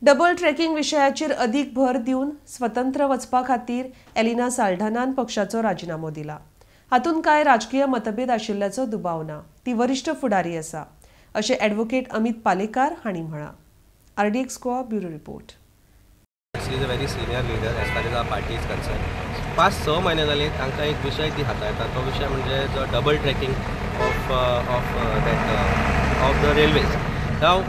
Double tracking विशयाचेर अदीक भर दिवन स्वतंत्र वचपा खातीर एलिना साल्ढानान पक्षाचो राजिनामो दिला. हातूंत कांय राजकीय मतभेद आशिल्ल्याचो दुबाव ना. ती वरिश्ठ फुडारी आसा अशें ॲडव्होकेट अमित पालेकार हांणी म्हळां. RDX Goa bureau report. She is a very senior leader as far as our party is concerned. 5-6 म्हयने जाले तांकां एक विशय ती हाताळटा, तो विशय म्हणजे जो double tracking of that of the railways. नाव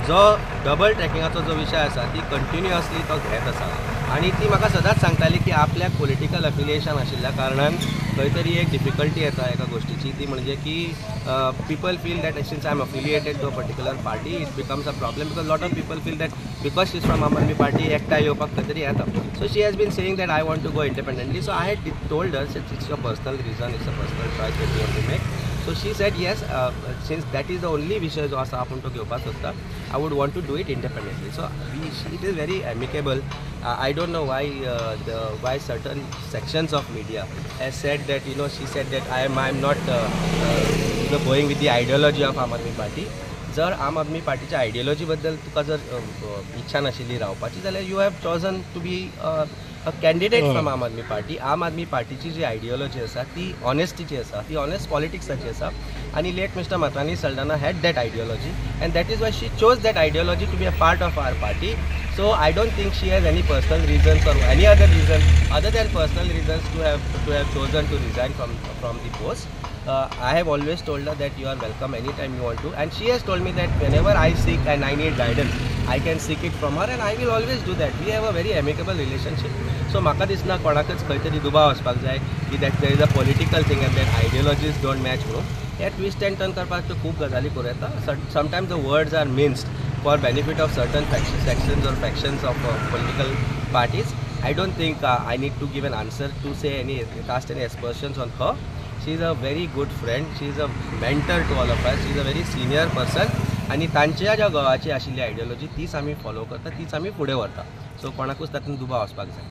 जो डबल ट्रॅकिंगाचो जो विशय आसा ती कंटिन्युअसली तो घेत आसा आनी ती म्हाका सदांच सांगताली की आपल्याक पॉलिटिकल अफिलिएशन आशिल्ल्या कारणान खंय तरी एक डिफिकल्टी येता एका गोश्टीची, ती म्हणजे की people feel that since I am affiliated to a particular party it becomes a problem because lot of people feel that because she is from Aam Aadmi Party एकठांय येवपाक खंय तरी येता. So she has been saying that I want to go independently. So I had told her it's a personal reason, it's a personal choice that you have to make. So she said yes, since that is the only विशय जो आसा आपूण तो घेवपाक सोदता, I would want to do it independently. So it is very amicable. I don't know why why certain sections of media has said that, you know, she said that I am not you know going with the ideology of Aam Aadmi Party. जर आम आदमी पार्टीच्या ideology बद्दल तुका जर इच्छा नाशिल्ली रावपाची जाल्यार you have chosen to be a candidate from Aam Aadmi Party. आम आदमी पार्टीची जी आयडियोलॉजी आसा ती ऑनेस्टीची आसा, ती ऑनेस्ट पॉलिटिक्साची आसा आनी late Mister Matrani Saldanha had that ideology and that is why she chose that ideology to be a part of our party. So I don't think she has any personal reasons or any other reason other than personal reasons to have chosen to resign from the post. I have always told her that you are welcome anytime you want to, and she has told me that whenever I seek and I need guidance, I can seek it from her and I will always do that. We have a very amicable relationship. So म्हाका दिसना कोणाकच खंय तरी दुबाव वचपाक जाय की that there is a political thing and that ideologies don't match म्हणून. हे ट्विस्ट एंड टर्न करपाक त्यो खूब गजाली करूं येता. Sometimes the words are minced for benefit of certain sections or factions of political parties. I don't think I need to give an answer to say any, cast any aspersions on her. She is a very good friend, she is a mentor to all of us, she is a very senior person आनी तांच्या ज्या गोवाची आशिल्ली ideology तीच आमी follow करता, तीच आमी फुडें व्हरता. सो कोणाकूच तातूंत दुबाव वचपाक जाय.